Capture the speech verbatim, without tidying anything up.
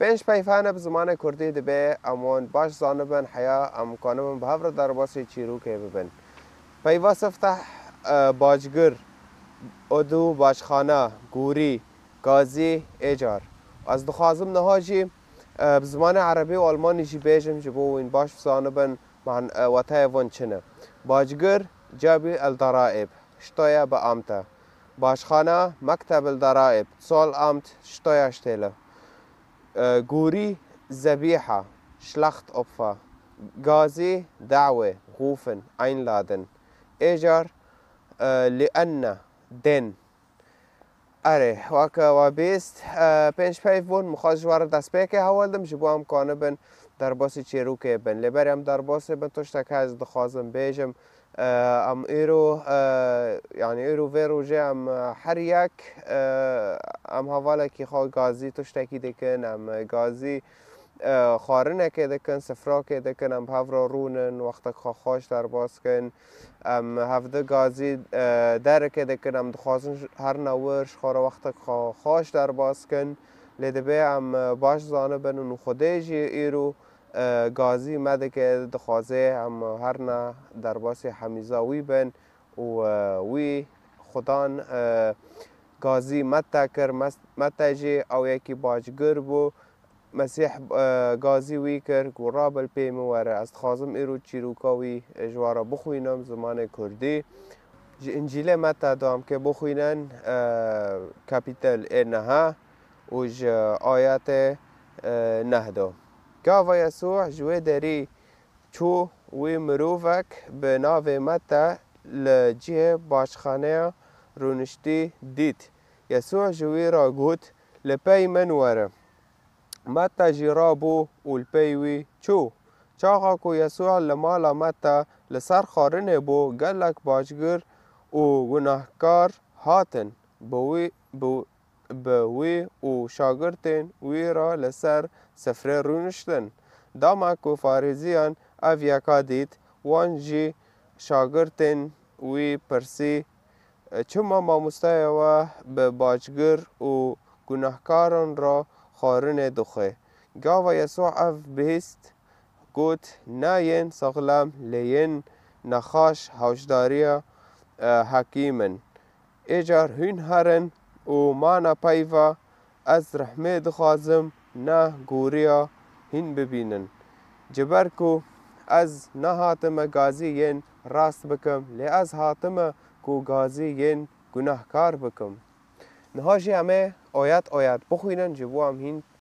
Pênc peyv hene bi zimanê kurdî, dibê em wan baş zanibin, heya em kanibin bi hev re derbasî çîrokê bibin. Peyva sifteh, e, bacgir, odû, başxana, gûrî, gazî, êcar. Ez dixwazim niha jî, e, bi zimanê erebî û almanî jî bêjim, ji bo wîn baş bizanibin, man-, e, wateyê van çi ne. Bacgir, Cebî el Daraib, Steuereamter. Başxana, Mekteb el Daraib, Zollamt, Steuerstelle. E, gûrî, Zebîha, Schlachtopfer. Gazî, Dawê, Rufen, Einladen. Êcar, e, Lienne, Den. Erê, weke we bîst, e, pênc peyv bûn, min xwest ji we re destpêkê hewl dim, ji bo em kanibin derbasî çêrokê bin. Lê berê em derbasê bin, tiştek ez dixwazim bêjim. E, em îro, e, yanî îro vê rojê em, e, her yek, e, em hevalekî xwe gazî tiştekî dikin, em gazî, e, xwarinekê dikin, sifrakê dikin, em bi hev re rûnin, wextek xwe xweş derbas kin. Em hevdi gazî, e, dereke dikin, em dixwazin ji, herine wir, ji xwe re wextek xwe xweş derbas kin. Lê dibê em, e, baş zanibin û Xwedê jî îro, e, gazî me dike, dixwaze em herine derbasî hemîza wî bin û, e, wî Xudan, e, gazî me te kir, me, me te jî ew yekî bacgir bû. Mesîh, e, gazî wî kir ku rabe li pê min were. Ez dixwazim îro çîroka wî, e, ji we re bixwînim, zimanê kurdî. Ji Încîlê Meta de em kê bixwînin, e, kapîtel ê neha û ji ayetê, e, neh de. Gava Yesû ji wê derî çû, wî mirovek bi navê Meta li cihê başxaneya rûniştî dît. Yesû ji wî re got, "Li pey min were." Meta jî rabû û li pey wî çû. Çaxa ku Yesû li mala Meta li ser xwarinê bû, gelek bacgir û gunehkar hatin bi wî, bi, bi wî û şagirtên wî re li ser sifrê rûniştin. Dema ku Farîziyan ev yeka dît, wan jî şagirtên wî pirsî, "Çima mamosteya we bi bacgir û gunehkaran re xwarinê dixwe?" Gava Yesû ev bihîst, got, "Ne yên saxlem, lê yên nexaş hewşdariya, e, hekîm in. Êcar hûn herin û mana peyva, ez rehmê dixwazim, ne goriya hîn bibînin. Ji ber ku ez nehatime gazî yên rast bikim, lê ez hatime ku gazî yên gunehkar bikim." Niha jî em ê oyet oyet bixwînin, ji bo em hîn